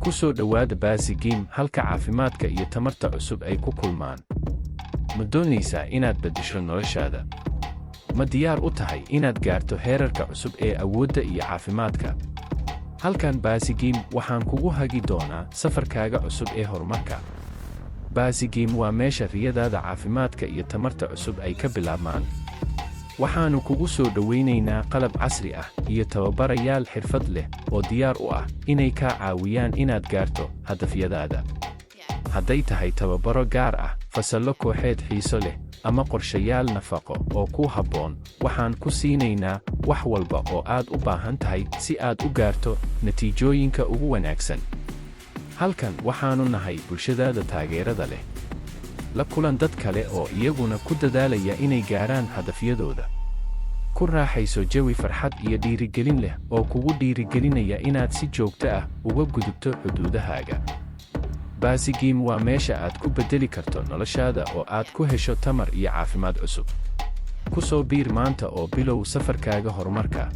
Ku soo dhowaada Baasi Gym, halka caafimaadka iyo tamarta cusub ay ku kulmaan. Ma doonaysaa inaad beddesho noloshaada? Ma diyaar u tahay inaad gaarto heerarka cusub ee awoodda iyo caafimaadka? Halkan Baasi Gym waxaan kugu hagi doonaa safarkaaga cusub ee horumarka. Baasi Gym waa meesha riyadaada caafimaadka iyo tamarta cusub ay ka bilaabmaan. Waxaannu kugu soo dhowaynaynaa qalab casri ah iyo tababarayaal xirfad leh oo diyaar u ah inay kaa caawiyaan inaad gaarto hadafyadaada. Hadday tahay tababaro gaar ah, fasallo kooxeed xiiso leh, ama qorshayaal nafaqo oo ku habboon, waxaan ku siinaynaa wax walba oo aad u baahan tahay si aad u gaarto natiijooyinka ugu wanaagsan. Halkan waxaannu nahay bulshadaada taageerada leh. La kulan dad kale oo iyaguna ku dadaalaya inay gaaraan hadafyadooda. Ku raaxayso jawi farxad iyo dhiirigelin leh oo kugu dhiirigelinaya inaad si joogto ah uga gudubto xuduudahaaga. Baasi Gym waa meesha aad ku beddeli karto noloshaada oo aad ku hesho tamar iyo caafimaad cusub. Ku soo biir maanta oo bilow safarkaaga horumarka.